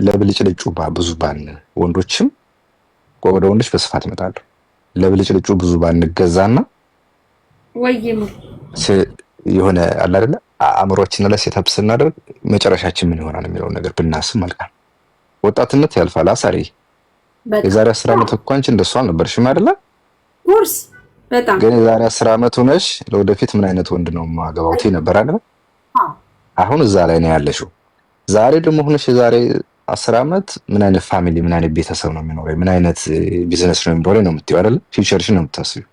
ለብልጭልጩ ብዙ ባን ወንዶችም ወደ ወንዶች በስፋት ይመጣሉ። ለብልጭልጩ ብዙ ባንገዛና የሆነ አለ አይደለ አእምሮችን ላይ setup ስናደርግ መጨረሻችን ምን ይሆናል የሚለውን ነገር ብናስብ መልካም። ወጣትነት ያልፋል። አሳሪ የዛሬ 10 ዓመት እኮ አንቺ እንደሱ አልነበርሽም አይደለ? ኮርስ በጣም። ግን የዛሬ 10 ዓመት ሆነሽ ለወደፊት ምን አይነት ወንድ ነው የማገባው ትይ ነበር አይደለ? አሁን እዛ ላይ ነው ያለሽው። ዛሬ ደግሞ ሆነሽ የዛሬ 10 ዓመት ምን አይነት family፣ ምን አይነት ቤተሰብ ነው የሚኖረኝ፣ ምን አይነት ቢዝነስ ነው የሚኖረኝ ነው የምትይው አይደለ? Future ሽን ነው የምታስቢው።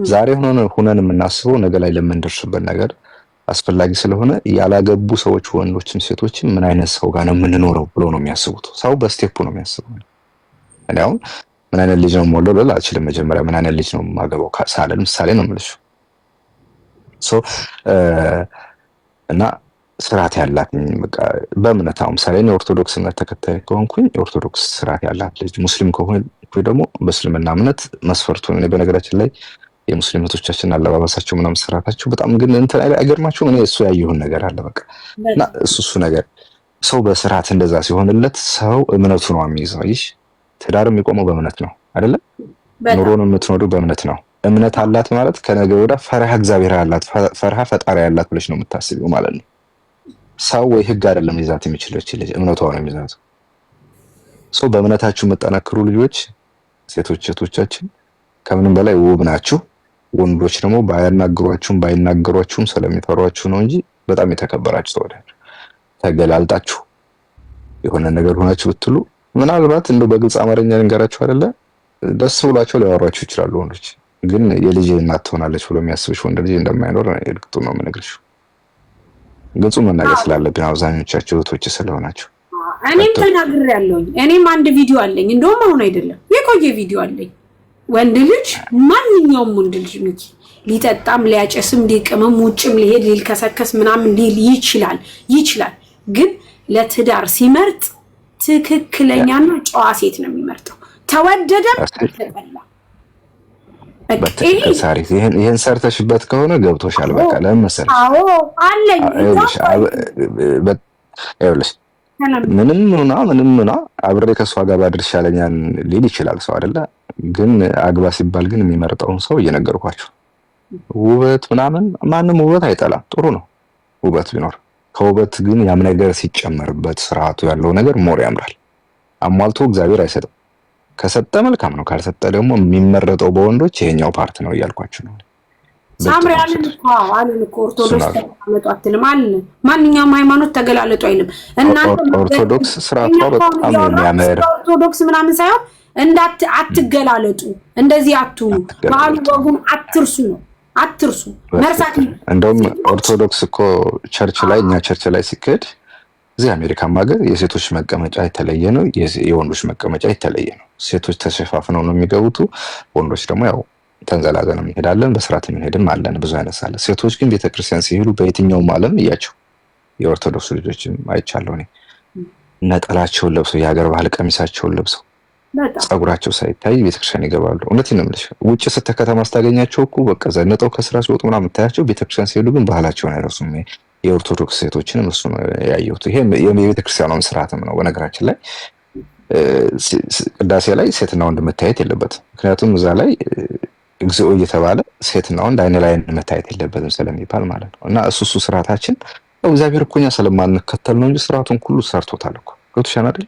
ዛሬ ሆነን የምናስበው ነገ ላይ ለምንደርስበት ነገር አስፈላጊ ስለሆነ ያላገቡ ሰዎች ወንዶችም ሴቶችም ምን አይነት ሰው ጋር ነው የምንኖረው ብሎ ነው የሚያስቡት። ሰው በ step ነው የሚያስበው። እኔ አሁን ምን አይነት ልጅ ነው የምወልደው ልል አልችልም። መጀመሪያ ምን አይነት ልጅ ነው የማገባው ሳልል ምሳሌ ነው የምልሽ። So እና ስርዓት ያላት በቃ በእምነት፣ አሁን ምሳሌ እኔ ኦርቶዶክስ እምነት ተከታይ ከሆንኩኝ የኦርቶዶክስ ስርዓት ያላት ልጅ፣ ሙስሊም ከሆንኩኝ ደግሞ በእስልምና እምነት መስፈርቱ። እኔ በነገራችን ላይ የሙስሊም እህቶቻችን አለባበሳቸው ምናምን ስርዓታቸው በጣም ግን እንትን አይገርማችሁም? እኔ እሱ ያየሁን ነገር አለ በቃ። እና እሱ እሱ ነገር ሰው በስርዓት እንደዛ ሲሆንለት ሰው እምነቱ ነው የሚይዘው። ይህ ትዳር የሚቆመው በእምነት ነው አይደለም? ኑሮን የምትኖሪው በእምነት ነው። እምነት አላት ማለት ከነገ ወዲያ ፈሪሃ እግዚአብሔር አላት፣ ፈሪሃ ፈጣሪ አላት ብለሽ ነው የምታስቢው ማለት ነው። ሰው ወይ ህግ አይደለም ሊይዛት የሚችለው ልጅ፣ እምነቷ ነው የሚይዛት። ሰው በእምነታችሁ የምጠነክሩ ልጆች፣ ሴቶች እህቶቻችን ከምንም በላይ ውብ ናችሁ። ወንዶች ደግሞ ባያናግሯችሁም ባይናገሯችሁም ስለሚፈሯችሁ ነው እንጂ በጣም የተከበራችሁ ሰው ናችሁ። ተገላልጣችሁ የሆነ ነገር ሆናችሁ ብትሉ ምናልባት እንደው በግልጽ አማርኛ ልንገራችሁ አይደለ ደስ ብሏቸው ሊያወሯችሁ ይችላሉ። ወንዶች ግን የልጅ እናት ትሆናለች ብሎ የሚያስብሽ ወንድ ልጅ እንደማይኖር እርግጡ ነው የምነግርሽ። ግልጹ መናገር ስላለብን አብዛኞቻችሁ እህቶች ስለሆናችሁ። እኔም ተናግሬያለሁኝ። እኔም አንድ ቪዲዮ አለኝ፣ እንደውም አሁን አይደለም የቆየ ቪዲዮ አለኝ። ወንድ ልጅ፣ ማንኛውም ወንድ ልጅ ሚኪ፣ ሊጠጣም ሊያጨስም ሊቅምም ውጭም ሊሄድ ሊልከሰከስ ምናምን ሊል ይችላል ይችላል። ግን ለትዳር ሲመርጥ ትክክለኛና ጨዋ ሴት ነው የሚመርጠው። ተወደደም ተጠላ። በትክክል ሳሪ፣ ይህን ሰርተሽበት ከሆነ ገብቶሻል። በቃ ለምን መሰለሽ? አዎ አለኝ። ይኸውልሽ ምንም ምና ምንም ምና አብሬ ከእሷ ጋር ባድር ይሻለኛል ሊል ይችላል ሰው አይደለ? ግን አግባ ሲባል ግን የሚመርጠውን ሰው እየነገርኳቸው፣ ውበት ምናምን ማንም ውበት አይጠላም፣ ጥሩ ነው ውበት ቢኖር። ከውበት ግን ያም ነገር ሲጨመርበት ስርዓቱ ያለው ነገር more ያምራል። አሟልቶ እግዚአብሔር አይሰጥም። ከሰጠ መልካም ነው፣ ካልሰጠ ደግሞ የሚመረጠው በወንዶች ይሄኛው part ነው እያልኳችሁ ነው። ሳምሪ አለን እኮ፣ አለን እኮ፣ ኦርቶዶክስ ተገላለጡ አትልም አለን። ማንኛውም ሃይማኖት ተገላለጡ አይልም። እናንተ ኦርቶዶክስ ስርዓቷ በጣም የሚያምር። ኦርቶዶክስ ምናምን ሳይሆን እንዳት አትገላለጡ፣ እንደዚህ አትሁኑ፣ ባህሉ ወጉን አትርሱ ነው፣ አትርሱ። መርሳት እንደውም ኦርቶዶክስ እኮ church ላይ፣ እኛ church ላይ ሲካሄድ እዚህ አሜሪካም ሀገር የሴቶች መቀመጫ የተለየ ነው፣ የወንዶች መቀመጫ የተለየ ነው። ሴቶች ተሸፋፍነው ነው የሚገቡት፣ ወንዶች ደግሞ ያው ተንዘላዘን እንሄዳለን፣ በስርዓት የምንሄድም አለን። ብዙ አይነት አለ። ሴቶች ግን ቤተክርስቲያን ሲሄዱ በየትኛውም ዓለም እያቸው የኦርቶዶክስ ልጆችም አይቻለሁ እኔ፣ ነጠላቸውን ለብሰው፣ የሀገር ባህል ቀሚሳቸውን ለብሰው፣ ጸጉራቸው ሳይታይ ቤተክርስቲያን ይገባሉ። እውነቴን ነው የምልሽ። ውጭ ከተማ ስታገኛቸው እኮ በቃ ዘንጠው ከስራ ሲወጡ ምናምን የምታያቸው፣ ቤተክርስቲያን ሲሄዱ ግን ባህላቸውን አይረሱም። የኦርቶዶክስ ሴቶችንም እሱ ነው ያየሁት። ይሄ የቤተክርስቲያኗም ስርዓትም ነው። በነገራችን ላይ ቅዳሴ ላይ ሴትና ወንድ መታየት የለበትም። ምክንያቱም እዛ ላይ እግዚኦ እየተባለ ሴትና ወንድ አይን ላይ መታየት የለበትም ስለሚባል ማለት ነው። እና እሱ እሱ ስርዓታችን እግዚአብሔር እኮ እኛ ስለማንከተል ነው እንጂ ስርዓቱን ሁሉ ሰርቶታል እኮ። ገብቶሻል አይደል?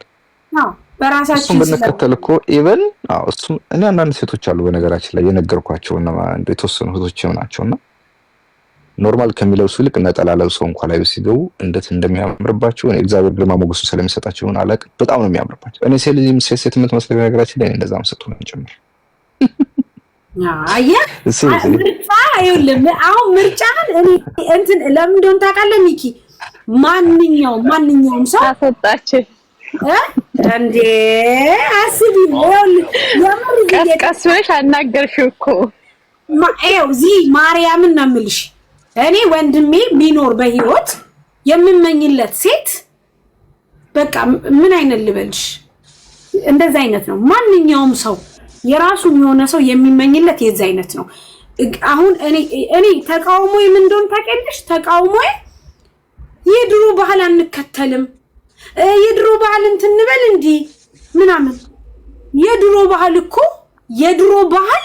በራሳችን እሱን ብንከተል እኮ even እሱም እኔ አንዳንድ ሴቶች አሉ በነገራችን ላይ የነገርኳቸው እና የተወሰኑ እህቶችም ናቸው እና normal ከሚለብሱ ይልቅ ነጠላ ለብሰው እንኳ ላይ ሲገቡ እንዴት እንደሚያምርባቸው፣ እኔ እግዚአብሔር ግርማ ሞገሱ ስለሚሰጣቸው ይሆን አላውቅም፣ በጣም ነው የሚያምርባቸው። እኔ ሴት ልጅ ሴት ሴት የምትመስለኝ በነገራችን ላይ እንደዛም ስትሆን ጭምር። አየህ ምርጫ፣ ይኸውልህ አሁን ምርጫን እኔ እንትን ለምን እንደሆነ ታውቃለህ ሚኪ? ማንኛውም ሰው አሰጣችን እንዴ አስቢ፣ የምር። ቀስ ቀስ ብለሽ አናገርሽው እኮ። ይኸው እዚህ ማርያምን ነው የምልሽ። እኔ ወንድሜ ቢኖር በህይወት የምመኝለት ሴት በቃ ምን አይነት ልበልሽ፣ እንደዛ አይነት ነው። ማንኛውም ሰው የራሱን የሆነ ሰው የሚመኝለት የዛ አይነት ነው። አሁን እኔ ተቃውሞ ምን እንደሆነ ታውቂያለሽ? ተቃውሞ የድሮ ባህል አንከተልም፣ የድሮ ባህል ባህል እንትን እንበል እንዲህ ምናምን። የድሮ ባህል እኮ የድሮ ባህል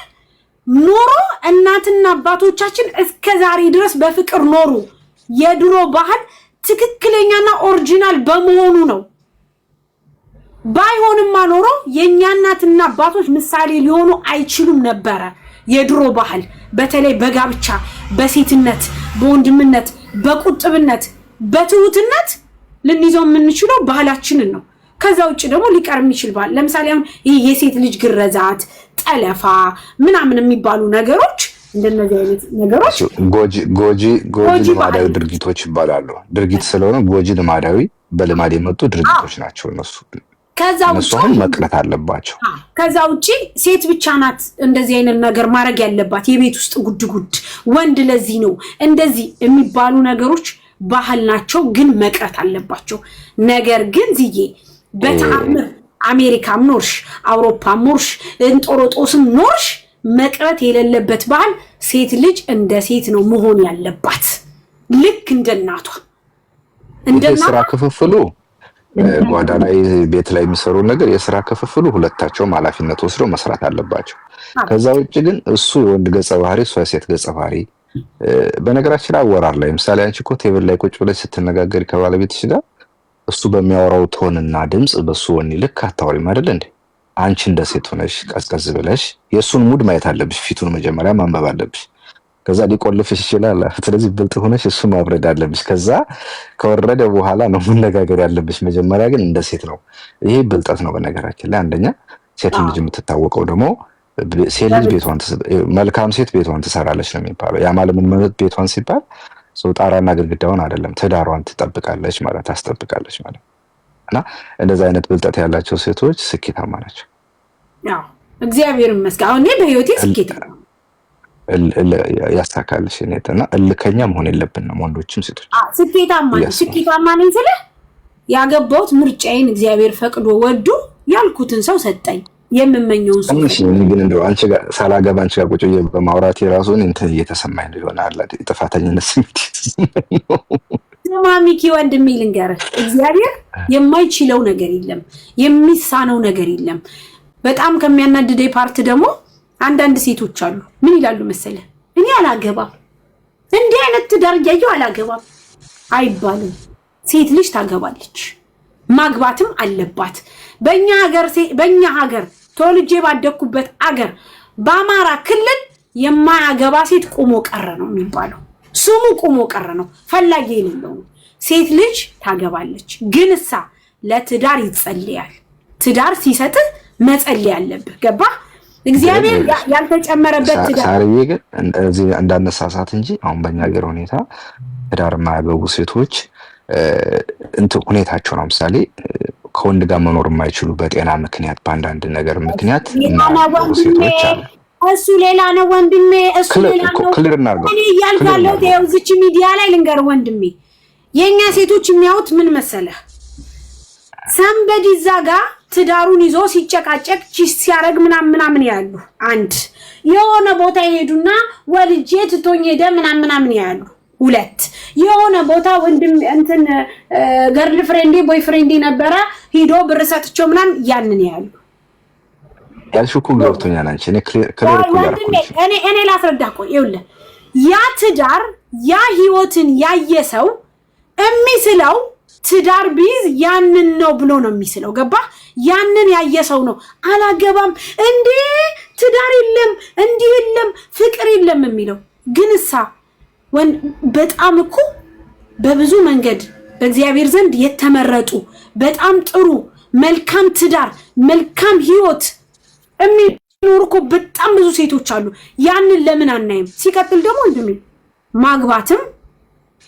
ኖሮ እናትና አባቶቻችን እስከ ዛሬ ድረስ በፍቅር ኖሩ። የድሮ ባህል ትክክለኛና original በመሆኑ ነው። ባይሆንማ ኖሮ የእኛ እናትና አባቶች ምሳሌ ሊሆኑ አይችሉም ነበረ። የድሮ ባህል በተለይ በጋብቻ፣ በሴትነት፣ በወንድምነት፣ በቁጥብነት፣ በትሁትነት ልንይዘው የምንችለው ባህላችንን ነው። ከዛ ውጭ ደግሞ ሊቀር የሚችል ባህል ለምሳሌ አሁን ይህ የሴት ልጅ ግረዛት፣ ጠለፋ ምናምን የሚባሉ ነገሮች፣ እንደነዚህ አይነት ነገሮች ጎጂ ጎጂ ጎጂ ጎጂ ልማዳዊ ባህል ድርጊቶች ይባላሉ። ድርጊት ስለሆነ ጎጂ ልማዳዊ፣ በልማድ የመጡ ድርጊቶች ናቸው እነሱ። ከዛ እነሱ ውጭ አሁን መቅረት አለባቸው። ከዛ ውጪ ሴት ብቻ ናት እንደዚህ አይነት ነገር ማድረግ ያለባት፣ የቤት ውስጥ ጉድ ጉድ፣ ወንድ ለዚህ ነው እንደዚህ የሚባሉ ነገሮች ባህል ናቸው፣ ግን መቅረት አለባቸው። ነገር ግን ዝዬ በተአምር አሜሪካም ኖርሽ፣ አውሮፓም ኖርሽ፣ እንጦሮጦስም ኖርሽ መቅረት የሌለበት ባህል ሴት ልጅ እንደ ሴት ነው መሆን ያለባት፣ ልክ እንደ እናቷ እንደ ይሄ ስራ እናቷ። ክፍፍሉ ጓዳ ላይ ቤት ላይ የሚሰሩ ነገር የስራ ክፍፍሉ ሁለታቸውም ኃላፊነት ወስደው መስራት አለባቸው። ከዛ ውጭ ግን እሱ የወንድ ገጸ ባህሪ፣ እሷ የሴት ገጸ ባህሪ። በነገራችን ላይ አወራር ላይ ምሳሌ አንቺ እኮ table ላይ ቁጭ ብለሽ ስትነጋገሪ ከባለቤትሽ ጋር እሱ በሚያወራው tone ና ድምፅ በሱ ወኔ ልክ አታወሪም አይደል እንዴ? አንቺ እንደ ሴት ሆነሽ ቀዝቀዝ ብለሽ የእሱን mood ማየት አለብሽ። ፊቱን መጀመሪያ ማንበብ አለብሽ። ከዛ ሊቆልፍሽ ይችላል። ስለዚህ ብልጥ ሆነሽ እሱ ማብረድ አለብሽ። ከዛ ከወረደ በኋላ ነው መነጋገር ያለብሽ። መጀመሪያ ግን እንደ ሴት ነው። ይሄ ብልጠት ነው። በነገራችን ላይ አንደኛ ሴት ልጅ የምትታወቀው ደግሞ ሴት ልጅ ቤቷን መልካም ሴት ቤቷን ትሰራለች ነው የሚባለው። ያ ማለት ምን ማለት፣ ቤቷን ሲባል ሰው ጣራና ግድግዳውን አይደለም፣ ትዳሯን ትጠብቃለች ማለት፣ ታስጠብቃለች ማለት። እና እንደዛ አይነት ብልጠት ያላቸው ሴቶች ስኬታማ ናቸው። ያው እግዚአብሔር ይመስገን አሁን እኔ በህይወቴ ስኬት ነው። ያሳካልሽ እና እልከኛ መሆን የለብንም ወንዶችም ሴቶች። ስኬታማ ነኝ። ስኬታማ ነኝ ስልህ ያገባሁት ምርጫዬን እግዚአብሔር ፈቅዶ ወዶ ያልኩትን ሰው ሰጠኝ። የምመኘውን ሰው። ትንሽ ግን እንደው አንቺ ጋር ሳላገባ አንቺ ጋር ቁጭ ብዬ በማውራት የራሱን እንትን እየተሰማኝ ነው፣ ይሆናል የጥፋተኝነት ስሜት እየተሰማኝ ነው። ስማ ሚኪ ወንድሜ ልንገርህ፣ እግዚአብሔር የማይችለው ነገር የለም፣ የሚሳነው ነገር የለም። በጣም ከሚያናድደኝ part ደግሞ አንዳንድ ሴቶች አሉ። ምን ይላሉ መሰለህ? እኔ አላገባም፣ እንዲህ አይነት ትዳር እያየሁ አላገባም አይባልም። ሴት ልጅ ታገባለች፣ ማግባትም አለባት። በእኛ ሀገር ተወልጄ ባደግኩበት አገር በአማራ ክልል የማያገባ ሴት ቁሞ ቀረ ነው የሚባለው። ስሙ ቁሞ ቀረ ነው፣ ፈላጊ የሌለው ነው። ሴት ልጅ ታገባለች፣ ግን እሳ ለትዳር ይጸልያል። ትዳር ሲሰጥህ መጸለይ አለብህ። ገባህ? እግዚአብሔር ያልተጨመረበት ትዳር ሳርዬ ግን እዚህ እንዳነሳሳት እንጂ አሁን በእኛ ሀገር ሁኔታ ትዳር የማያገቡ ሴቶች እንትን ሁኔታቸው ነው። ምሳሌ ከወንድ ጋር መኖር የማይችሉ በጤና ምክንያት፣ በአንዳንድ ነገር ምክንያት የማያገቡ ሴቶች አሉ። እሱ ሌላ ነው ወንድሜ፣ እሱ ሌላ ነው። Clear እናድርገው። እኔ እያልኩ ያለሁት ይኸው እዚች ሚዲያ ላይ ልንገር ወንድሜ፣ የእኛ ሴቶች የሚያዩት ምን መሰለህ? Somebody እዛ ጋ ትዳሩን ይዞ ሲጨቃጨቅ cheat ሲያደርግ ምናምን ምናምን ያሉ፣ አንድ የሆነ ቦታ ይሄዱና ወልጄ ትቶኝ ሄደ ምናምን ምናምን ያሉ፣ ሁለት የሆነ ቦታ ወንድም እንትን girlfriend ኤ boyfriend ኤ ነበረ ሂዶ ብር ሰጥቼው ምናምን ያንን ያሉ። ያልሽው እኮ ገብቶኛል። አንቺ እኔ clear እኮ እያደረኩልሽ። እኔ ላስረዳህ። ቆይ ይኸውልህ፣ ያ ትዳር ያ ህይወትን ያየ ሰው የሚስለው ትዳር ቢይዝ ያንን ነው ብሎ ነው የሚስለው። ገባ? ያንን ያየ ሰው ነው አላገባም እንዴ፣ ትዳር የለም፣ እንዲህ የለም፣ ፍቅር የለም የሚለው። ግን እሳ በጣም እኮ በብዙ መንገድ በእግዚአብሔር ዘንድ የተመረጡ በጣም ጥሩ መልካም ትዳር መልካም ህይወት የሚኖሩ እኮ በጣም ብዙ ሴቶች አሉ። ያንን ለምን አናይም? ሲቀጥል ደግሞ ወንድሜ ማግባትም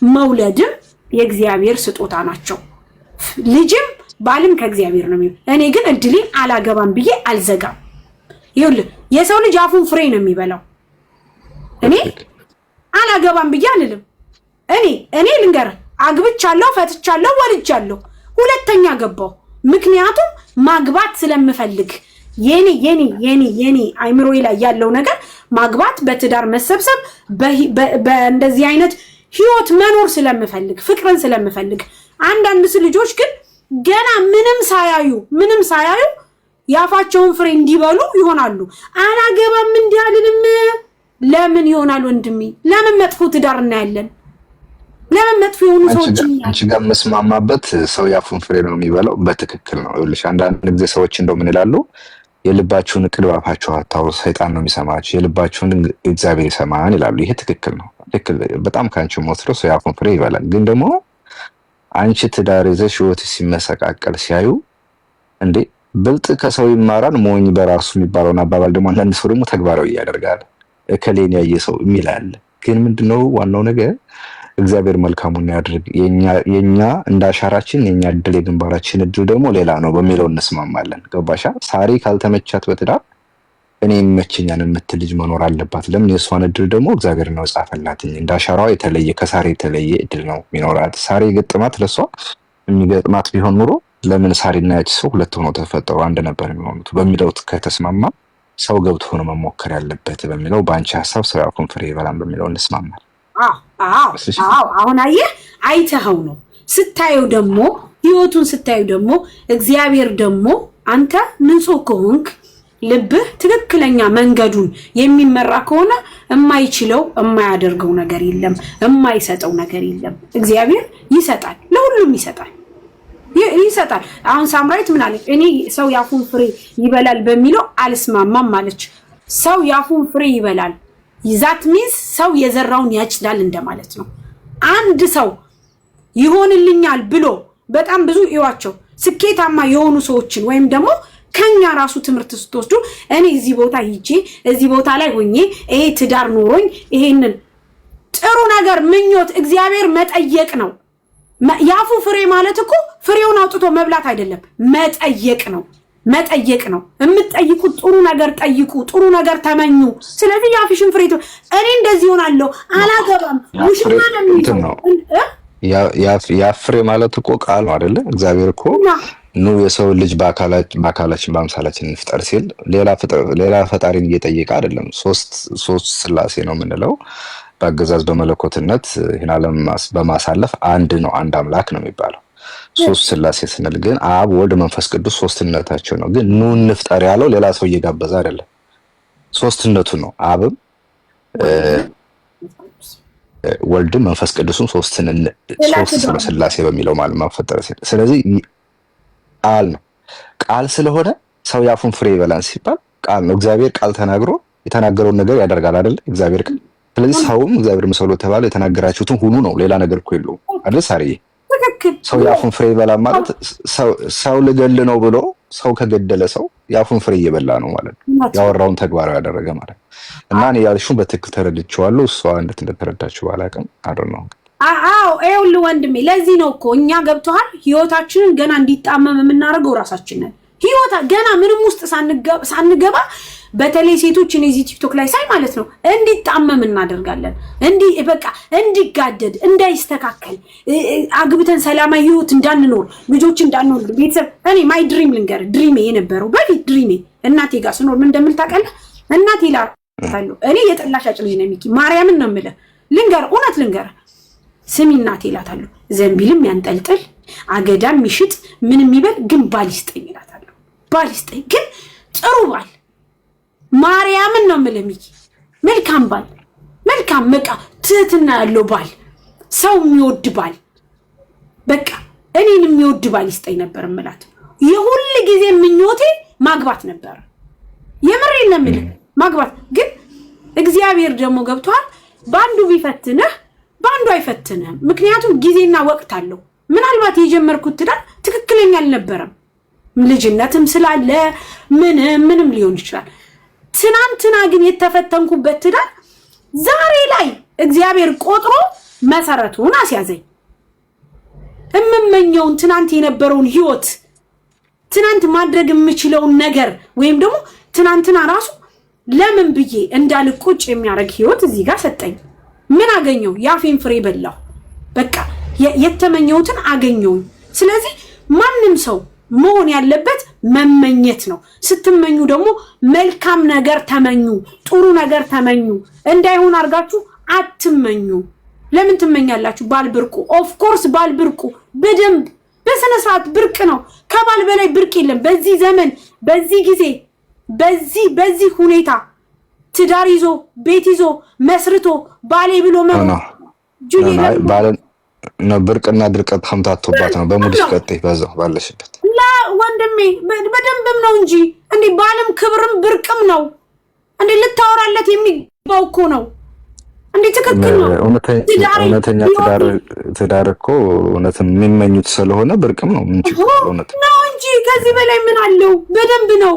መውለድም የእግዚአብሔር ስጦታ ናቸው። ልጅም ባልም ከእግዚአብሔር ነው የሚሆን። እኔ ግን እድሌን አላገባም ብዬ አልዘጋም። ይኸውልህ የሰው ልጅ አፉን ፍሬ ነው የሚበላው። እኔ አላገባም ብዬ አልልም። እኔ ልንገርህ፣ አግብቻለሁ፣ ፈትቻለሁ፣ ወልጃለሁ። ሁለተኛ ገባሁ። ምክንያቱም ማግባት ስለምፈልግ የኔ አይምሮዬ ላይ ያለው ነገር ማግባት፣ በትዳር መሰብሰብ፣ በእንደዚህ አይነት ህይወት መኖር ስለምፈልግ፣ ፍቅርን ስለምፈልግ። አንዳንድ ልጆች ግን ገና ምንም ሳያዩ ምንም ሳያዩ የአፋቸውን ፍሬ እንዲበሉ ይሆናሉ። አላገባም እንዲህ አልልም። ለምን ይሆናል ወንድሜ? ለምን መጥፎ ትዳር እናያለን? ለምን መጥፎ የሆኑ ሰዎች አንቺ ጋር መስማማበት ሰው የአፉን ፍሬ ነው የሚበላው። በትክክል ነው። ይኸውልሽ አንዳንድ ጊዜ ሰዎች እንደው ምን ይላሉ? የልባችሁን እቅድ ባፋችሁ አታውሩ፣ ሰይጣን ነው የሚሰማችሁ፣ የልባችሁን እግዚአብሔር ይሰማን ይላሉ። ይሄ ትክክል ነው። ትክክል። በጣም ከአንቺ ወስዶ ሰው የአፉን ፍሬ ይበላል። ግን ደግሞ አንቺ ትዳር ይዘሽ ህይወት ሲመሰቃቀል ሲያዩ እንዴ ብልጥ ከሰው ይማራል ሞኝ በራሱ የሚባለውን አባባል ደግሞ አንዳንድ ሰው ደግሞ ተግባራዊ ያደርጋል። እከሌን ያየ ሰው የሚል አለ። ግን ምንድነው ዋናው ነገር እግዚአብሔር መልካሙን ያድርግ። የኛ እንደ አሻራችን የኛ እድል የግንባራችን እድል ደግሞ ሌላ ነው በሚለው እንስማማለን። ገባሻ? ሳሪ ካልተመቻት በትዳር እኔ ይመቸኛል የምትል ልጅ መኖር አለባት። ለምን የእሷን እድል ደግሞ እግዚአብሔር ነው ጻፈላት። እንደ አሻራዋ የተለየ ከሳሪ የተለየ እድል ነው የሚኖራት። ሳሪ የገጠማት ለእሷ የሚገጥማት ቢሆን ኑሮ ለምን ሳሪና ያች ሰው ሁለት ሆነው ተፈጠሩ አንድ ነበር የሚሆኑት በሚለው ከተስማማ ሰው ገብቶ ነው መሞከር ያለበት በሚለው በአንቺ ሀሳብ ሰው ያፉን ፍሬ ይበላል በሚለው እንስማማል። አዎ አሁን አየህ፣ አይተኸው ነው ስታየው ደግሞ ህይወቱን ስታየው ደግሞ እግዚአብሔር ደግሞ አንተ ንጹህ ከሆንክ ልብህ ትክክለኛ መንገዱን የሚመራ ከሆነ የማይችለው የማያደርገው ነገር የለም፣ የማይሰጠው ነገር የለም። እግዚአብሔር ይሰጣል፣ ለሁሉም ይሰጣል ይሰጣል። አሁን ሳምራዊት ምን አለች? እኔ ሰው ያፉን ፍሬ ይበላል በሚለው አልስማማም አለች። ሰው ያፉን ፍሬ ይበላል that means ሰው የዘራውን ያጭዳል እንደማለት ነው። አንድ ሰው ይሆንልኛል ብሎ በጣም ብዙ እዩዋቸው ስኬታማ የሆኑ ሰዎችን ወይም ደግሞ ከኛ ራሱ ትምህርት ስትወስዱ እኔ እዚህ ቦታ ሂጄ እዚህ ቦታ ላይ ሆኜ ይሄ ትዳር ኖሮኝ ይሄንን ጥሩ ነገር ምኞት እግዚአብሔር መጠየቅ ነው። የአፉ ፍሬ ማለት እኮ ፍሬውን አውጥቶ መብላት አይደለም፣ መጠየቅ ነው። መጠየቅ ነው። የምትጠይቁት ጥሩ ነገር ጠይቁ፣ ጥሩ ነገር ተመኙ። ስለዚህ የአፍሽን ፍሬ እኔ እንደዚህ ሆናለሁ፣ አላገባም፣ ውሽማ ነው የሚይዘው። የአፍ ፍሬ ማለት እኮ ቃል ነው አይደለ? እግዚአብሔር እኮ ኑ የሰው ልጅ በአካላችን በአምሳላችን እንፍጠር ሲል ሌላ ፈጣሪን እየጠየቀ አይደለም። ሶስት ስላሴ ነው የምንለው በአገዛዝ በመለኮትነት ይህን ዓለም በማሳለፍ አንድ ነው፣ አንድ አምላክ ነው የሚባለው። ሶስት ስላሴ ስንል ግን አብ፣ ወልድ፣ መንፈስ ቅዱስ ሶስትነታቸው ነው። ግን ኑ እንፍጠር ያለው ሌላ ሰው እየጋበዘ አይደለም፣ ሶስትነቱ ነው። አብም ወልድም መንፈስ ቅዱስም ሶስት ስላሴ በሚለው ማለት ማፈጠረ ሲል ስለዚህ ቃል ነው። ቃል ስለሆነ ሰው ያፉን ፍሬ ይበላል ሲባል ቃል ነው። እግዚአብሔር ቃል ተናግሮ የተናገረውን ነገር ያደርጋል አይደል? እግዚአብሔር ቃል። ስለዚህ ሰውም እግዚአብሔር ምሰሉ ተባለ የተናገራችሁትን ሁኑ ነው። ሌላ ነገር እኮ የለውም አይደል? ሳርዬ ሰው ያፉን ፍሬ ይበላል ማለት ሰው ልገል ነው ብሎ ሰው ከገደለ ሰው ያፉን ፍሬ እየበላ ነው ማለት ነው። ያወራውን ተግባራዊ ያደረገ ማለት ነው። እና እኔ ያልሽውን በትክክል ተረድቼዋለሁ። እሷ እንዴት እንደተረዳችው ባላውቅም አይደል ነው። አዎ ይኸውልህ ወንድሜ፣ ለዚህ ነው እኮ እኛ ገብቶሃል፣ ህይወታችንን ገና እንዲጣመም የምናደርገው ራሳችን ነን። ህይወታ ገና ምንም ውስጥ ሳንገባ በተለይ ሴቶች እኔ እዚህ ቲክቶክ ላይ ሳይ ማለት ነው እንዲጣመም እናደርጋለን። እንዲህ በቃ እንዲጋደድ፣ እንዳይስተካከል፣ አግብተን ሰላማዊ ህይወት እንዳንኖር፣ ልጆች እንዳንወልድ፣ ቤተሰብ እኔ my dream ልንገርህ፣ dream ኤ የነበረው በፊት dream ኤ እናቴ ጋር ስኖር ምን እንደምል ታውቃለህ? እናቴ እላታለሁ እኔ የጠላ ሻጭ ልጅ ነኝ ሚኪ፣ ማርያምን ነው የምልህ። ልንገርህ፣ እውነት ልንገርህ፣ ስሚ እናቴ እላታለሁ፣ ዘንቢልም ያንጠልጥል አገዳም ይሽጥ ምን የሚበል ግን ባል ይስጠኝ እላታለሁ። ባል ይስጠኝ ግን ጥሩ ባል፣ ማርያምን ነው የምልህ ሚኪ፣ መልካም ባል፣ መልካም በቃ ትህትና ያለው ባል፣ ሰው የሚወድ ባል፣ በቃ እኔን የሚወድ ባል ይስጠኝ ነበር የምላት። የሁል ጊዜ ምኞቴ ማግባት ነበር። የምሬን ነው የምልህ ማግባት። ግን እግዚአብሔር ደግሞ ገብቷል፣ በአንዱ ቢፈትንህ በአንዱ አይፈትንህም። ምክንያቱም ጊዜና ወቅት አለው። ምናልባት የጀመርኩት ትዳር ትክክለኛ አልነበረም። ልጅነትም ስላለ ምንም ምንም ሊሆን ይችላል። ትናንትና ግን የተፈተንኩበት ትዳር ዛሬ ላይ እግዚአብሔር ቆጥሮ መሰረቱን አስያዘኝ። የምመኘውን ትናንት የነበረውን ህይወት ትናንት ማድረግ የምችለውን ነገር ወይም ደግሞ ትናንትና ራሱ ለምን ብዬ እንዳልቆጭ የሚያደርግ ህይወት እዚህ ጋር ሰጠኝ። ምን አገኘው? የአፌን ፍሬ በላሁ። በቃ የተመኘሁትን አገኘውኝ። ስለዚህ ማንም ሰው መሆን ያለበት መመኘት ነው። ስትመኙ ደግሞ መልካም ነገር ተመኙ፣ ጥሩ ነገር ተመኙ። እንዳይሆን አድርጋችሁ አትመኙ። ለምን ትመኛላችሁ? ባል ብርቁ፣ of course ባል ብርቁ በደንብ በስነ ስርዓት ብርቅ ነው። ከባል በላይ ብርቅ የለም። በዚህ ዘመን፣ በዚህ ጊዜ፣ በዚህ ሁኔታ ትዳር ይዞ ቤት ይዞ መስርቶ ባሌ ብሎ መኖር ብርቅና ድርቀት ከምታቶባት ነው። በ mood ሽ ቀጥይ፣ በዛው ባለሽበት ላ ወንድሜ በደንብም ነው እንጂ እንዴ ባልም ክብርም ብርቅም ነው እንዴ ልታወራለት የሚገባው እኮ ነው። እንዴ ትክክል ነው። እውነተኛ ትዳር እኮ እውነት የሚመኙት ስለሆነ ብርቅም ነው። ምን ችግር እውነት ነው እንጂ ከዚህ በላይ ምን አለው? በደንብ ነው፣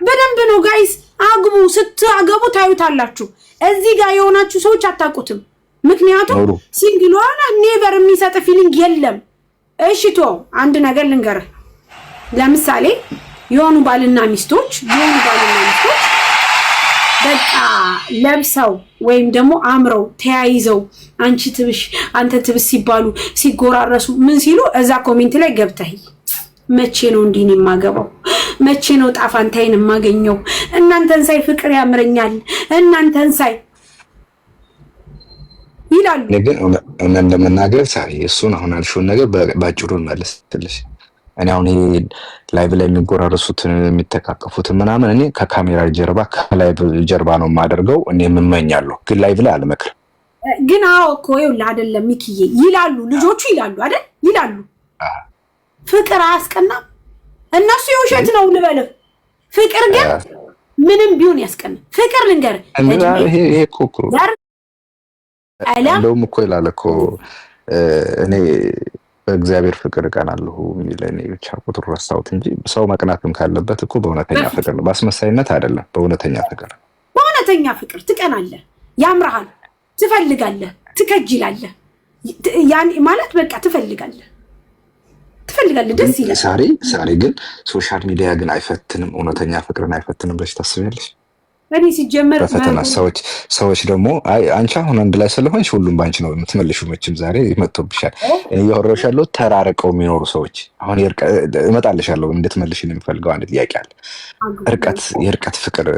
በደንብ ነው። Guys አግቡ። ስትአገቡ ታዩታላችሁ። እዚህ ጋር የሆናችሁ ሰዎች አታውቁትም። ምክንያቱም single ሆነ never የሚሰጥ feeling የለም። እሺ ቶ አንድ ነገር ልንገርህ። ለምሳሌ የሆኑ ባልና ሚስቶች በቃ ለብሰው ወይም ደግሞ አምረው ተያይዘው አንቺ ትብሽ አንተ ትብስ ሲባሉ ሲጎራረሱ ምን ሲሉ እዛ comment ላይ ገብተህ መቼ ነው እንዲህ የማገባው? መቼ ነው ጣፋንታይን የማገኘው? እናንተን ሳይ ፍቅር ያምረኛል፣ እናንተን ሳይ ይላሉ። ግን እውነት ለመናገር ሳሪ እሱን አሁን ያልሽውን ነገር በአጭሩ መልስልሽ። እኔ አሁን ይሄ live ላይ የሚጎራረሱትን የሚተቃቀፉትን ምናምን እኔ ከካሜራ ጀርባ ከ live ጀርባ ነው የማደርገው። እኔ የምመኛለሁ፣ ግን live ላይ አልመክርም። ግን አዎ እኮ ይኸውልህ፣ አይደለም ሚኪዬ ይላሉ ልጆቹ ይላሉ አይደል ይላሉ። ፍቅር አያስቀናም። እነሱ የውሸት ነው ልበልህ። ፍቅር ግን ምንም ቢሆን ያስቀናል። ፍቅር ልንገርህ፣ ይሄ እኮ እንደውም እኮ ይላል እኮ እኔ በእግዚአብሔር ፍቅር እቀናለሁ የሚል፣ እኔ ብቻ ቁጥሩ ረሳሁት እንጂ ሰው መቅናትም ካለበት እኮ በእውነተኛ ፍቅር ነው፣ በአስመሳይነት አይደለም። በእውነተኛ ፍቅር በእውነተኛ ፍቅር ትቀናለህ፣ ያምርሃል፣ ትፈልጋለህ፣ ትከጅላለህ። ያን ማለት በቃ ትፈልጋለህ ትፈልጋለህ፣ ደስ ይላል። ሳሪ ሳሪ ግን social media ግን አይፈትንም፣ እውነተኛ ፍቅርን አይፈትንም ብለሽ ታስቢያለሽ? እኔ ሲጀመር በፈተና ሰዎች ደግሞ አይ አንቺ አሁን አንድ ላይ ስለሆንሽ ሁሉም በአንቺ ነው የምትመልሺው። መቼም ዛሬ መጥቶብሻል። እኔ እያወራሁሽ ያለሁት ተራርቀው የሚኖሩ ሰዎች አሁን እመጣልሻለሁ እንድትመልሽ የሚፈልገው አንድ ጥያቄ አለ። እርቀት የእርቀት ፍቅር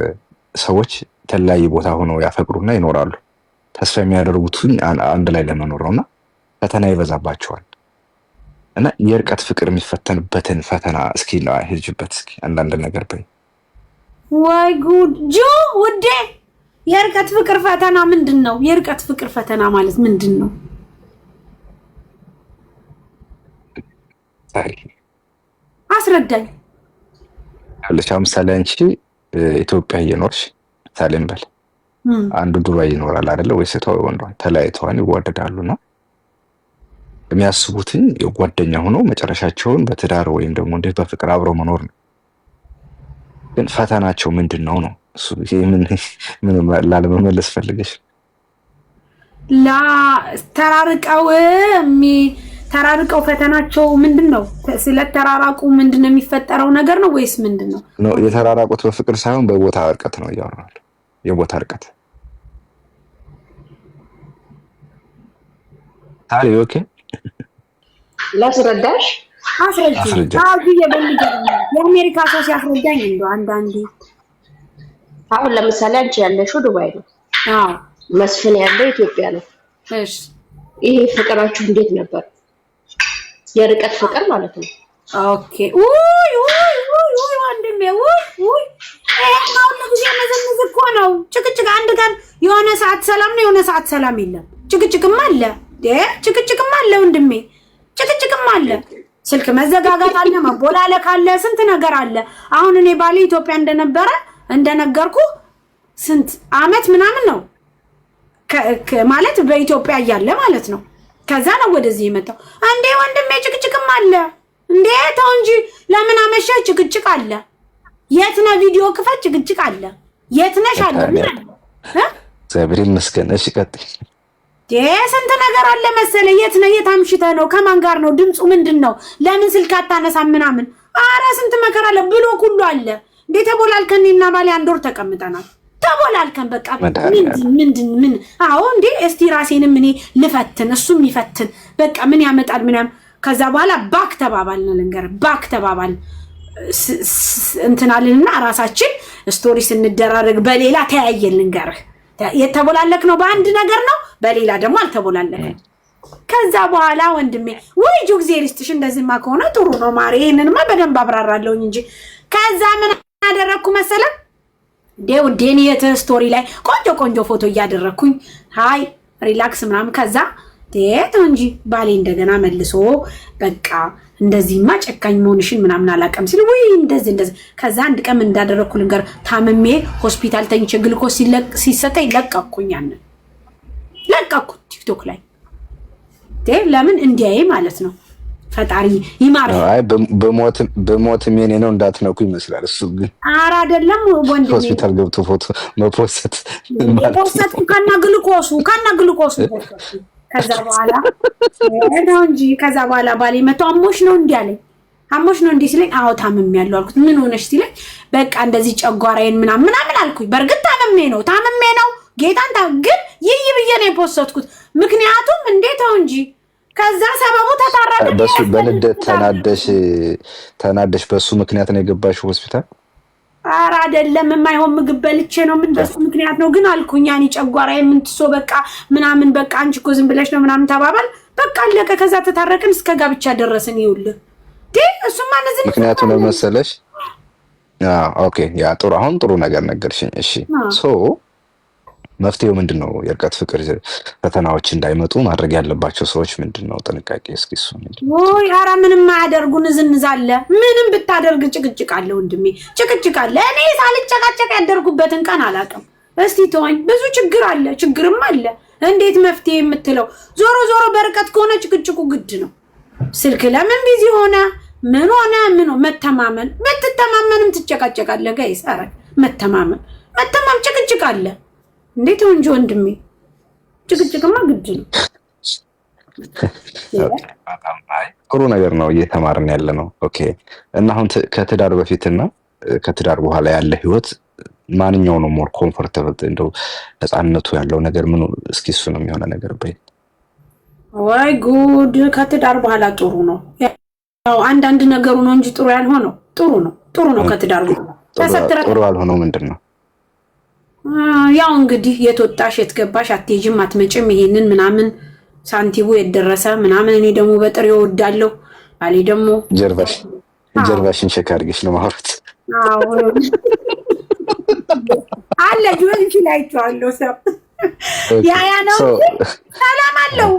ሰዎች የተለያየ ቦታ ሆነው ያፈቅሩና ይኖራሉ። ተስፋ የሚያደርጉትን አንድ ላይ ለመኖር ነው እና ፈተና ይበዛባቸዋል። እና የእርቀት ፍቅር የሚፈተንበትን ፈተና እስኪ ሂጅበት፣ እስኪ አንዳንድ ነገር በይ። ወይ ጉድ ጁ ውዴ፣ የእርቀት ፍቅር ፈተና ምንድን ነው? የእርቀት ፍቅር ፈተና ማለት ምንድን ነው? አስረዳኝ። አለች ምሳሌ አንቺ ኢትዮጵያ እየኖርሽ ምሳሌ እንበል አንዱ ዱባይ ይኖራል አይደለ ወይ? ሴቷ ወይ ወንዷ ተለያይተዋን ይዋደዳሉ እና የሚያስቡትን የጓደኛ ሆኖ መጨረሻቸውን በትዳር ወይም ደግሞ እንዴት በፍቅር አብረው መኖር ነው። ግን ፈተናቸው ምንድን ነው ነው እሱ ምን ላለመመለስ ፈልገሽ? ላ ተራርቀው ተራርቀው ፈተናቸው ምንድን ነው? ስለተራራቁ ምንድን ነው የሚፈጠረው ነገር ነው ወይስ ምንድን ነው? የተራራቁት በፍቅር ሳይሆን በቦታ እርቀት ነው እያወራሁ፣ የቦታ እርቀት። ታሪ okay። ላስረዳሽ። አስረጅ። የአሜሪካ ሰው ሲያስረዳኝ እንደው አንዳንዴ አሁን ለምሳሌ አንቺ ያለሽው ዱባይ ነው፣ መስፍን ያለው ኢትዮጵያ ነው። እሺ። ይሄ ፍቅራችሁ እንዴት ነበር? የርቀት ፍቅር ማለት ነው። Okay። ውይ ውይ ውይ ውይ ወንድሜ ውይ ውይ፣ ይሄ ሁሉ ጊዜ መዘምዝ እኮ ነው። ጭቅጭቅ አንድ ቀን የሆነ ሰዓት ሰላም ነው፣ የሆነ ሰዓት ሰላም የለም። ጭቅጭቅም አለ፣ ጭቅጭቅም አለ ወንድሜ፣ ጭቅጭቅም አለ። ስልክ መዘጋጋት አለ፣ መቦላለክ አለ፣ ስንት ነገር አለ። አሁን እኔ ባሌ ኢትዮጵያ እንደነበረ እንደነገርኩ ስንት አመት ምናምን ነው ማለት በኢትዮጵያ እያለ ማለት ነው። ከዛ ነው ወደዚህ የመጣው። እንዴ ወንድሜ ጭቅጭቅም አለ እንዴ፣ ተው እንጂ ለምን አመሸ? ጭቅጭቅ አለ። የት ነህ? ቪዲዮ ክፈት፣ ጭቅጭቅ አለ። የት ነሽ አለ። ምን አለ? እግዚአብሔር ይመስገን። እሺ ቀጥይ። ስንት ነገር አለ መሰለ። የት ነህ? የት አምሽተህ ነው? ከማን ጋር ነው? ድምፁ ምንድን ነው? ለምን ስልክ አታነሳም? ምናምን። አረ ስንት መከራ አለ። Block ሁሉ አለ። እንዴ ተቦላልከን። እኔና ባሌ አንድ ወር ተቀምጠናል። ተቦላልከን በቃ ምንድን ምን? አዎ እንዴ እስቲ ራሴንም እኔ ልፈትን፣ እሱም ይፈትን። በቃ ምን ያመጣል ምናምን። ከዛ በኋላ back ተባባልን። ልንገርህ back ተባባልን እንትናልንና ራሳችን story ስንደራረግ በሌላ ተያየን። ልንገርህ የተቦላለክ ነው በአንድ ነገር ነው፣ በሌላ ደግሞ አልተቦላለክም። ከዛ በኋላ ወንድሜ ወይ ጁ እግዜር ይስጥሽ፣ እንደዚህማ ከሆነ ጥሩ ነው ማሬ፣ ይሄንንማ በደንብ አብራራለሁኝ እንጂ። ከዛ ምን አደረግኩ መሰለ ውዴን የት story ላይ ቆንጆ ቆንጆ ፎቶ እያደረግኩኝ hi relax ምናምን። ከዛ ቴት እንጂ ባሌ እንደገና መልሶ በቃ እንደዚህማ ጨካኝ መሆንሽን ምናምን አላውቅም ሲል ውይ እንደዚህ እንደዚህ። ከዛ አንድ ቀን ምን እንዳደረግኩ ልንገር። ታምሜ ሆስፒታል ተኝቼ ግልኮስ ሲሰጠኝ ለቀኩኝ፣ ያንን ለቀኩት ቲክቶክ ላይ። ለምን እንዲያይ ማለት ነው። ፈጣሪ ይማር። አይ በሞትም የኔ ነው እንዳትነኩ ይመስላል። እሱ ግን ኧረ አይደለም ወንድሜ፣ ሆስፒታል ገብቶ ፎቶ መፖሰት ፖሰት ከነ ግሉኮሱ ከነ ግሉኮሱ። ከዛ በኋላ ነው እንጂ፣ ከዛ በኋላ ባሌ መቶ አሞሽ ነው እንዲህ አለኝ። አሞሽ ነው እንዲህ ሲለኝ አዎ ታምሜያለሁ አልኩት። ምን ሆነሽ ሲለኝ በቃ እንደዚህ ጨጓራዬን ምናምን ምናምን አልኩኝ። በእርግጥ ታምሜ ነው፣ ታምሜ ነው ጌታን፣ ግን ይይ ብዬ ነው የፖሰትኩት። ምክንያቱም እንዴት ነው እንጂ ከዛ ሰበቡ ተታረቀ። በሱ በንደት ተናደሽ በሱ ምክንያት ነው የገባሽው ሆስፒታል? ኧረ አይደለም፣ የማይሆን ምግብ በልቼ ነው። ምን በሱ ምክንያት ነው ግን አልኩኝ። ያኔ ጨጓራዬ ምን ትሶ በቃ ምናምን በቃ አንቺ እኮ ዝም ብለሽ ነው ምናምን ተባባል። በቃ አለቀ። ከዛ ተታረቅን፣ እስከ ጋብቻ ደረስን። ይኸውልህ እሱማ እነዚህ ምክንያቱ ነው መሰለሽ። Okay፣ yeah ጥሩ። አሁን ጥሩ ነገር ነገርሽኝ። እሺ so መፍትሄው ምንድን ነው? የእርቀት ፍቅር ፈተናዎች እንዳይመጡ ማድረግ ያለባቸው ሰዎች ምንድን ነው ጥንቃቄ? እስኪ እሱ ምንድን ነው? ወይ ኧረ ምንም አያደርጉ፣ ንዝንዝ አለ። ምንም ብታደርግ ጭቅጭቅ አለ ወንድሜ፣ ጭቅጭቅ አለ። እኔ ሳልጨቃጨቅ ያደርጉበትን ቀን አላውቅም። እስቲ ተወኝ። ብዙ ችግር አለ፣ ችግርም አለ። እንዴት መፍትሄ የምትለው? ዞሮ ዞሮ በርቀት ከሆነ ጭቅጭቁ ግድ ነው። ስልክ ለምን busy ሆነ? ምን ሆነ? ምን መተማመን፣ ብትተማመንም ትጨቃጨቃለህ። Guys ኧረ መተማመን መተማመን ጭቅጭቅ አለ። እንዴት እንጂ ወንድሜ፣ ጭቅጭቅማ ግድ ነው። ጥሩ ነገር ነው እየተማርን ያለ ነው። Okay እና አሁን ከትዳር በፊትና ከትዳር በኋላ ያለ ህይወት ማንኛው ነው more comfortable? እንደው ነፃነቱ ያለው ነገር ምኑ? እስኪ እሱ ነው የሚሆነ ነገር በይ። ወይ ጉድ! ከትዳር በኋላ ጥሩ ነው። ያው አንዳንድ ነገሩ ነው እንጂ ጥሩ ያልሆነው ጥሩ ነው፣ ጥሩ ነው። ከትዳር በኋላ ጥሩ ያልሆነው ምንድን ነው? ያው እንግዲህ የት ወጣሽ የት ገባሽ፣ አትሄጂም አትመጭም፣ ይሄንን ምናምን ሳንቲሙ የደረሰ ምናምን። እኔ ደግሞ በጥሬው እወዳለሁ። ባሌ ደግሞ ጀርባሽን check አድርገሽ ነው ማውራት። አለ ጆንቺ ላይ አይቼዋለሁ። ሰው ያ ያ ነው፣ ሰላም አለው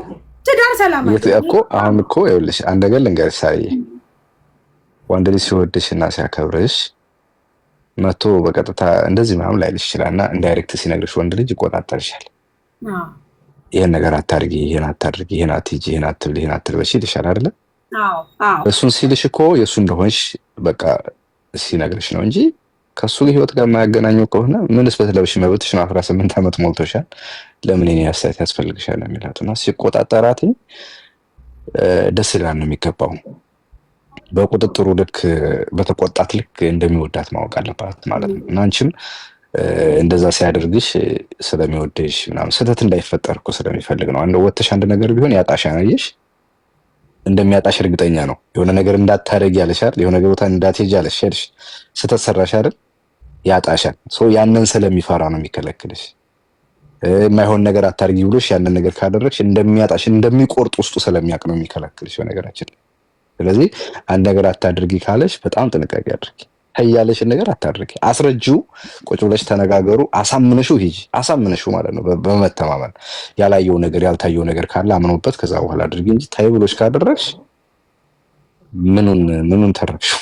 ትዳር ሰላም አለው እኮ። አሁን እኮ ይኸውልሽ አንድ ነገር ልንገርሽ ሳርዬ፣ ወንድ ልጅ ሲወድሽ እና ሲያከብርሽ መቶ በቀጥታ እንደዚህ ምናምን ላይልሽ ይችላል፣ እና indirect ሲነግርሽ ወንድ ልጅ ይቆጣጠርሻል። ይሄን ነገር አታርጊ፣ ይሄን አታድርጊ፣ ይሄን አትሂጂ፣ ይሄን አትብል፣ ይሄን አትልበሽ ይልሻል አይደለ? እሱን ሲልሽ እኮ የእሱ እንደሆንሽ በቃ ሲነግርሽ ነው እንጂ ከእሱ ህይወት ጋር የማያገናኘው ከሆነ ምንስ ብትለብሽ መብትሽ ነው። 18 ዓመት ሞልቶሻል። ለምን የኔ አስተያየት ያስፈልግሻል ነው የሚላት። እና ሲቆጣጠራት ደስ ይላል ነው የሚገባው። በቁጥጥሩ ልክ በተቆጣት ልክ እንደሚወዳት ማወቅ አለባት ማለት ነው። እና አንቺም እንደዛ ሲያደርግሽ ስለሚወድሽ ምናምን ስህተት እንዳይፈጠር እኮ ስለሚፈልግ ነው። አንድ ወጥተሽ አንድ ነገር ቢሆን ያጣሻል። አየሽ፣ እንደሚያጣሽ እርግጠኛ ነው። የሆነ ነገር እንዳታደርጊ ያለሻል፣ የሆነ ቦታ እንዳትሄጂ ያለሽ፣ ሄድሽ፣ ስህተት ሰራሽ አይደል? ያጣሻል። So ያንን ስለሚፈራ ነው የሚከለክልሽ። የማይሆን ነገር አታርጊ ብሎሽ ያንን ነገር ካደረግሽ እንደሚያጣሽ እንደሚቆርጥ ውስጡ ስለሚያውቅ ነው የሚከለክልሽ በነገራችን ላይ። ስለዚህ አንድ ነገር አታድርጊ ካለሽ በጣም ጥንቃቄ አድርጊ። ያለሽን ነገር አታድርጊ። አስረጂው፣ ቁጭ ብለሽ ተነጋገሩ። አሳምነሽው ሂጂ። አሳምነሽው ማለት ነው በመተማመን፣ ያላየው ነገር ያልታየው ነገር ካለ አምኖበት ከዛ በኋላ አድርጊ እንጂ ታይ ብሎሽ ካደረግሽ ምኑን ምኑን ተረፍሽው?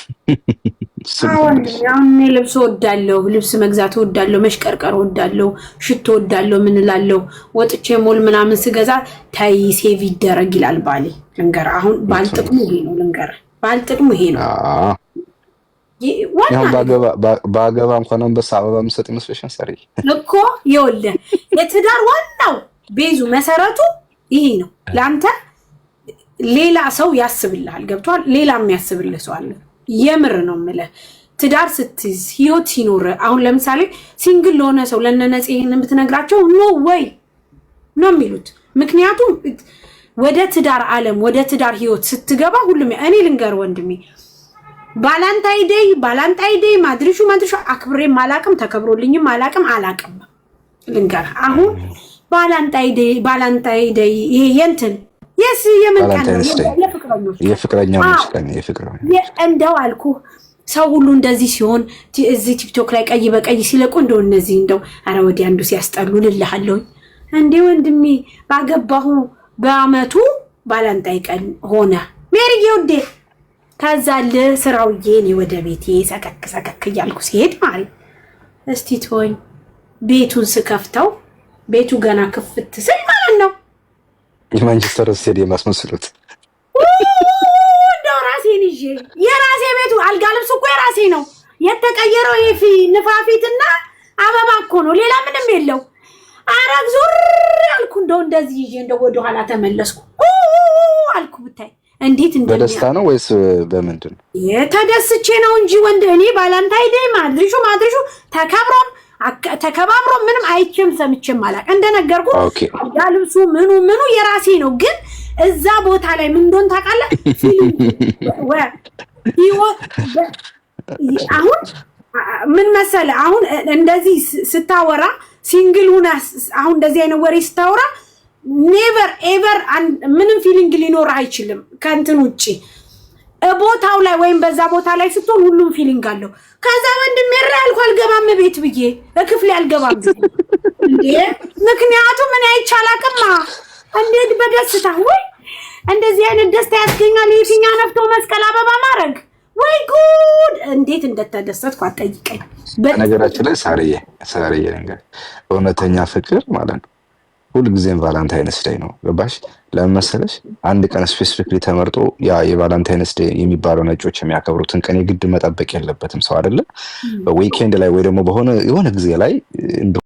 አሁን እኔ ልብስ እወዳለሁ፣ ልብስ መግዛት እወዳለሁ፣ መሽቀርቀር እወዳለሁ፣ ሽቶ እወዳለሁ። ምን እላለሁ፣ ወጥቼ ሞል ምናምን ስገዛ ታይ save ይደረግ ይላል ባሌ። ልንገርህ አሁን ባል ጥቅሙ ይሄ ነው። ልንገርህ ባል ጥቅሙ ይሄ ነው። በአገባ እንኳን አንበሳ አበባ የምሰጥ ይመስለሻል? ሰሪ እኮ ይኸውልህ የትዳር ዋናው base ኡ መሰረቱ ይሄ ነው። ለአንተ ሌላ ሰው ያስብልሃል። ገብቶሃል? ሌላ የሚያስብልህ ሰው አለ። የምር ነው የምልህ። ትዳር ስትይዝ ህይወት ሲኖር፣ አሁን ለምሳሌ single ለሆነ ሰው ለነነጽ ይሄንን ብትነግራቸው no way ነው የሚሉት። ምክንያቱም ወደ ትዳር ዓለም ወደ ትዳር ህይወት ስትገባ ሁሉም፣ እኔ ልንገር ወንድሜ፣ Valentine Day Valentine Day ማድሪሹ ማድሪሹ አክብሬም አላቅም፣ ተከብሮልኝም አላቅም አላቅም። ልንገር አሁን Valentine Day Valentine Day ይሄ የእንትን Yes፣ የምን ቀን ነው? Valentine's Day። የፍቅረኞች ቀን። የፍቅረኛሞች ቀን፣ የፍቅረኛ እንደው አልኩ ሰው ሁሉ እንደዚህ ሲሆን እዚህ ቲክቶክ ላይ ቀይ በቀይ ሲለቁ እንደው እነዚህ እንደው ኧረ ወዲያ አንዱ ሲያስጠሉ ልልሃለሁኝ። እንዴ ወንድሜ፣ ባገባሁ በአመቱ Valentine ቀን ሆነ ሜሪዬ ውዴ። ከዛ ስራውዬ እኔ ወደ ቤቴ ሰከክ ሰከክ እያልኩ ሲሄድ ማሪ እስቲ ተወኝ፣ ቤቱን ስከፍተው ቤቱ ገና ክፍት ስል ማለት ነው የማንቸስተር ስቴዲየም አስመስሉት። እንደው ራሴን ይዤ የራሴ ቤቱ አልጋ ልብስ እኮ የራሴ ነው። የተቀየረው ይሄ ንፋፊትና አበባ እኮ ነው፣ ሌላ ምንም የለው። አረግ ዞር አልኩ፣ እንደው እንደዚህ ይዤ እንደው ወደኋላ ተመለስኩ አልኩ። ብታይ እንዴት እንደሚያ በደስታ ነው ወይስ በምንድን ነው? የተደስቼ ነው እንጂ ወንድ እኔ Valentine Day ማድርሹ ማድርሹ ተከብሮም ተከባብሮ ምንም አይቼም ሰምቼም አላውቅም። እንደነገርኩ አልጋ ልብሱ ምኑ ምኑ የራሴ ነው። ግን እዛ ቦታ ላይ ምን እንደሆነ ታውቃለህ? አሁን ምን መሰለህ፣ አሁን እንደዚህ ስታወራ single ሁነህ አሁን እንደዚህ አይነት ወሬ ስታወራ never ever ምንም feeling ሊኖር አይችልም ከእንትን ውጭ። ቦታው ላይ ወይም በዛ ቦታ ላይ ስትሆን ሁሉም feeling አለው። ከዛ ወንድሜ ራ ያልኩ አልገባም ቤት ብዬ እክፍሌ አልገባም እንዴ፣ ምክንያቱም እኔ አይቻላቅማ እንዴት በደስታ ወይ እንደዚህ አይነት ደስታ ያስገኛል። የፊኛ ነፍቶ መስቀል አበባ ማድረግ ወይ ጉድ! እንዴት እንደተደሰትኩ አትጠይቀኝ። ነገራችን ላይ ሳርዬ፣ ሳርዬ ነገር እውነተኛ ፍቅር ማለት ነው ሁልጊዜም Valentine's Day ነው። ገባሽ? ለምን መሰለሽ? አንድ ቀን specifically ተመርጦ ያ የ Valentine's Day የሚባለው ነጮች የሚያከብሩትን ቀን የግድ መጠበቅ የለበትም ሰው አይደለ? በ weekend ላይ ወይ ደግሞ በሆነ የሆነ ጊዜ ላይ እንደ